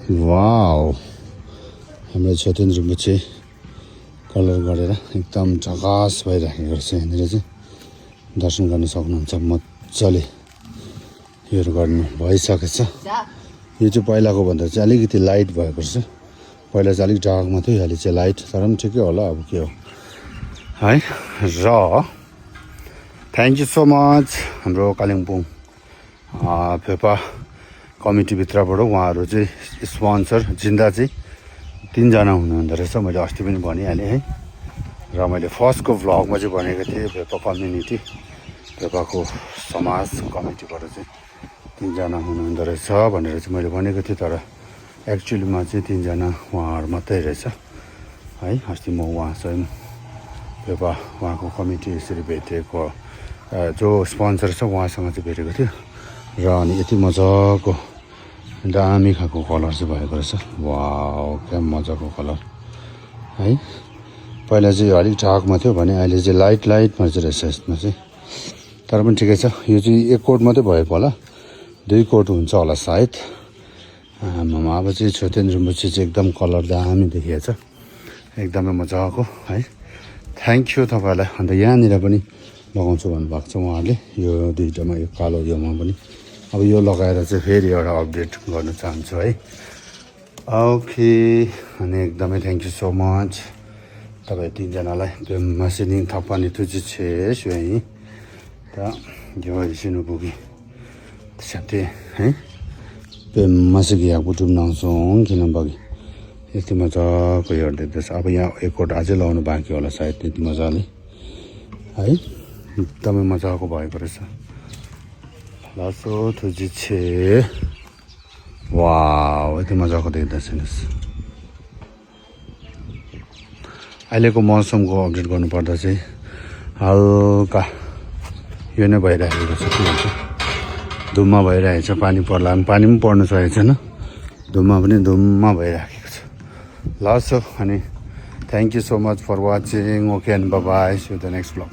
Wow हाम्रो छोटेन्द्र बुच्चे colour गरेर एकदम झकास भइराखेको रहेछ। यहाँनिर चाहिँ दर्शन गर्न सक्नुहुन्छ मजाले योहरू गर्नु भइसकेछ। यो चाहिँ पहिलाको भन्दा चाहिँ अलिकति लाइट भएको रहेछ। पहिला चाहिँ अलिक डार्कमा थियो, अहिले चाहिँ लाइट, तर पनि ठिकै होला अब के हो है। र थ्याङ्क यू सो मच हाम्रो कालिम्पोङ फेपा कमिटीभित्रबाट उहाँहरू चाहिँ स्पोन्सर जिन्दा चाहिँ 3 जना हुनुहुँदो रहेछ। मैले अस्ति पनि भनिहालेँ है। र मैले फर्स्टको भ्लगमा चाहिँ भनेको थिएँ फेपा कम्युनिटी फेपाको समाज कमिटीबाट चाहिँ 3 जना हुनुहुँदो रहेछ भनेर चाहिँ मैले भनेको थिएँ। तर एक्चुअलीमा चाहिँ 3 जना उहाँहरू मात्रै रहेछ है। अस्ति म उहाँ स्वयं फेपा उहाँको कमिटी यसरी भेटेको, जो स्पोन्सर छ उहाँसँग चाहिँ भेटेको थियो। र अनि यति मजाको दामी खालको कलर चाहिँ भएको रहेछ। वाउ क्या मजाको कलर है। पहिला चाहिँ अलिक डार्कमा थियो भने अहिले चाहिँ लाइटमा चाहिँ रहेछ यसमा चाहिँ। तर पनि ठिकै छ। यो चाहिँ 1 कोट मात्रै भएको होला, 2 कोट हुन्छ होला सायद। अब चाहिँ छोटेन्द्र बुच्चे चाहिँ एकदम कलर दामी देखिएछ, एकदमै मजाको है। थ्याङ्क यू तपाईँहरूलाई। अन्त यहाँनिर पनि लगाउँछु भन्नुभएको छ उहाँहरूले, यो 2टामा, यो कालो योमा पनि। अब यो लगाएर चाहिँ फेरि एउटा अपडेट गर्न चाहन्छु है। ओके, अनि एकदमै थ्याङ्क यू सो मच तपाईँ 3 जनालाई। मसिनिङ थप्पानी तुझी छेस यहीँ त यो सिनु पुगी साथै है। मसिकी यहाँ कुटुम नआउँछौँ किन बगी यति मजाको हेर देख्दैछ। अब यहाँ 1 कोट अझै लगाउनु बाँकी होला सायद त्यति मजाले है। एकदमै मजाको भएको रहेछ। लासो तुझी छे वाउ यति मजाको देख्दैछ। अहिलेको मौसमको अपडेट गर्नुपर्दा चाहिँ हल्का यो नै भइरहेको छ, के भन्छ धुम्म भइरहेको छ। पानी पर्ला पनि पानी पनि पर्नु सकेको छैन, धुम्म पनि धुम्म भइराखेको छ। ल सो अनि thank you so much for watching. Okay and bye bye, see you the next blog.